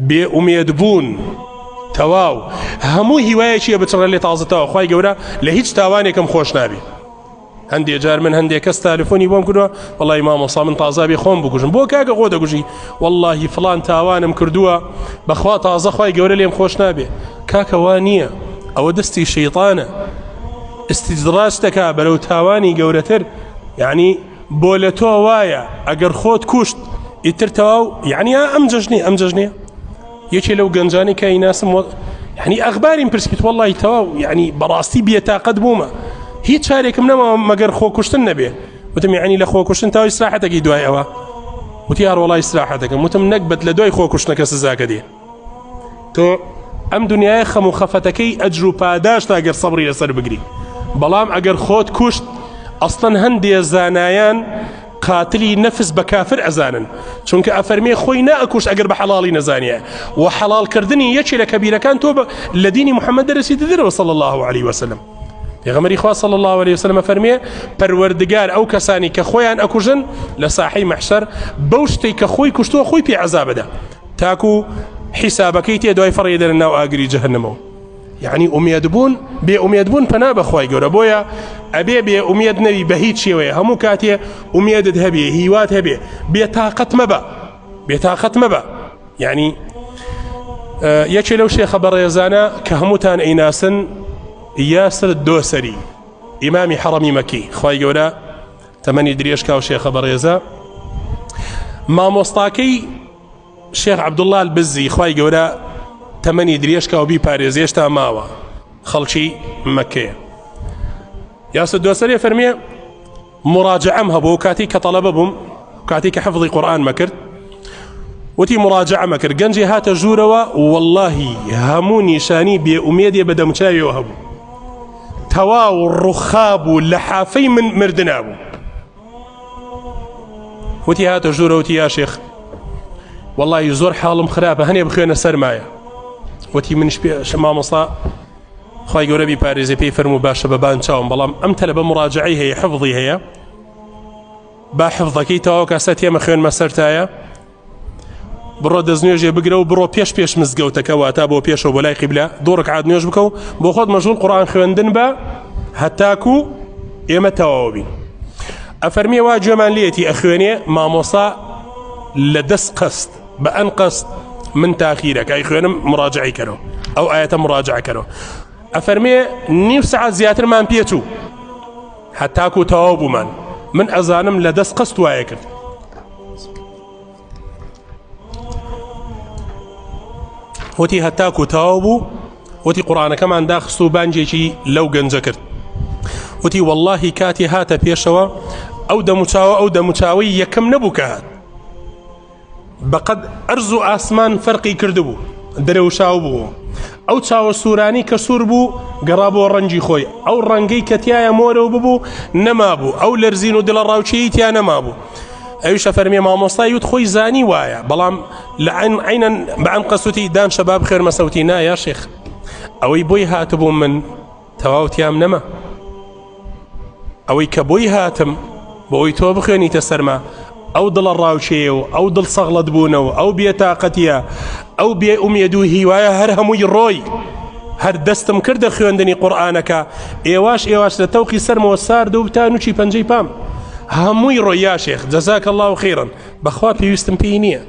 بێ ئومێد بوون تەواو هەموو هیوایەکی بچڕە لێ تازەتەوە خوای گەورە لە هیچ تاوانێکم خۆش نابێ هەندێ جار من هەندێک کەس تەلەفۆنی بۆم کردووە وەڵی مامۆسا من تازابی خۆم بکوژم بۆ کاکە خۆ دەگوژی واللهی فلان تاوانم کردووە بەخوا تازە خوای گەورە لێم خۆش نابێ کاکە وا نییە ئەوە دەستی شەیطانە استدراج دەکا بەرەو تاوانی گەورەتر یعنی بۆ لە تۆ وایە ئەگەر خۆت کوشت ئیتر تەواو یعنی ئەم جەژنی ئەم جەژنێ یەکێ لەو گەنجانی کە ئیناسم یعنی ئەخباریم پرسیت وەڵی تەواو یعنی بەڕاستی بێتاقەت بوومە هیچ چارێکم نەماوە مەگەر خۆکوشتن نەبێ وتم یعنی لە خۆکوشتن تاوی سراحەتەکەی دوای ئەوە وتی هەر وەڵای سراحەتەکەم وتم نەگبەت لە دوای خۆکوشتنەکە سزاکە دێ تۆ ئەم دنیای خەم و خەفەتەکەی ئەجر و پاداشت ئەگەر سەبری لەسەر بگری بەڵام ئەگەر خۆت کوشت ئەسڵەن هەندێ زانایان قاتلی نەفس بە کافر ئەزانن چونکە ئەفەرمێ خۆی نائکوشت ئەگەر بە حەڵاڵی نەزانیە و حەڵاڵکردنی یەکێ لە کەبیرەکان تۆ لە دینی محەممەد دەرسی دەرەوە صلی الله عليه وسلم پێغەمبەری خوا صلی الله علیه وسلم فەرمێ پەروەردگار ئەو کەسانی کە خۆیان ئەکوژن لە ساحەی مەحشەر بەو شتێک کە خۆی کوشتووە خۆی پێ عەزابەدا تاکو حیسابەکەی تێ دوای فەڕێ دەرە ناو ئاگری جەهەنەمەوە یعنی ئومێد بوون بێ ئومێد بوون پەنا بەخوای گەورە بۆیە ئەبێ بێ ئومێد نەوی بە هیچ شێوەیە هەموو کاتێ ئومێدت هەبێ هیوات هەبێ بێ تاقەت مەبە بێ تاقەت مەبە یعنی یەکێ لەو شێخە بەڕێزانە کە هەمووتان ئەیناسن یاسر دۆسەری ئیمامی حەڕەمی مەکی خوای گەورە تەمەنی درێژ کاو شێخە بەڕێزە مامۆستاکەی شێخ عەبدوڵڵا البزی خوای گەورە تەمەنی درێژ کا و بیپارێزێ هێشتا ماوە خەڵکی مەکەیە یاسە دۆسەرێ فەرمیێ مراجعەم هەبوو کاتی کە تەڵەبە بووم کاتی کە حفظی قورئان مەکرد وتی مراجعە مەکرد گەنجی هاتە ژوورەوە واللهی هەموو نیشانی بێ ئومێدێ بە دەموچاویەوە هەبوو تەواو ڕوخابوو لە حافەی من مردنا بوو وتی هاتە ژوورە وتی یا شێخ وەڵی زۆر حاڵم خراپە هەنێ بخوێنە سەرمایە وتی منش پێ مامۆستا خی گەورە بی پارێزێ پێی فەرمو باشە بە بان چاوم بەڵام ئەم تەلەبە مراجعی هەیە حفظی هەیە با حفظەکەی تەواو کاسە تێمە خوێنمە سەرتایە بڕۆ دەستنوێژێ بگرە و بڕۆ پێش پێش مزگەوتەکە واتا بۆ پێشەوە بۆ لای قیبلە دوو ڕکعات نوێژ بکە و بۆ خۆت مەشغوڵ قورئان خوێندن بە هەتاکو ئێمە تەواو بین ئەفەرمیێ وا گوێمان لێتی ئەخوێنێ مامۆسا لە دەست قەست بە ئەن قەست من تاخیرەکە ئەی خوێنم مراجعی کەرەوە ئەو ئاەتە مراجعە کەرەوە ئەفەرمێ نیو سەعات زیاترمان پێچوو هەتاکو تەواو بوومان من ئەزانم لە دەست قەست وایە کرد وتی هەتاکو تەواو بوو وتی قورآانەکەمان داخست و بانگێکی لەو گەنجە کرد وتی واللهی کاتی هاتە پێشەوە ئەو دەموچاوە ئەو دەموچاوەی یەکەم نەبوو کە هات بەقەد ئەرز و ئاسمان فەرقی کردبوو درەوشاو بوو ئەو چاوە سوورانی کە سوور بوو گەڕا بۆ ڕەنگی خۆی ئەو ڕەنگەی کە تایە مۆرەوە ببوو نەمابوو ئەو لەرزین و دڵە ڕاوچەی تیا نەمابوو ئەویش ئەفەرمێ مامۆستای وت خۆی زانی وایە بەڵام لە عین عینەن بە ئەم قەسوتی دان شەباب خێرمە سەوتی نا یا شێخ ئەوەی بۆی هاتبوو من تەواو تیام نەما ئەوەی کە بۆی هاتم بۆ ئەوی تۆ بخوێنیتە سەرما ئەو دڵە ڕاوچەیە و ئەو دڵ سەغڵەت بوونە و ئەو بێتاقەتیە ئەو بێ ئومێد و هیوایە هەر هەمووی ڕۆی هەر دەستم کردە خوێندنی قورئانەکە ئێواش ئێواش لە تەوقی سەرمەوە سارد و تا نوچی پەنجەی پام هەمووی ڕۆی یا شێخ جەزاک الله خیرا بەخوا پێویستم پێی نییە.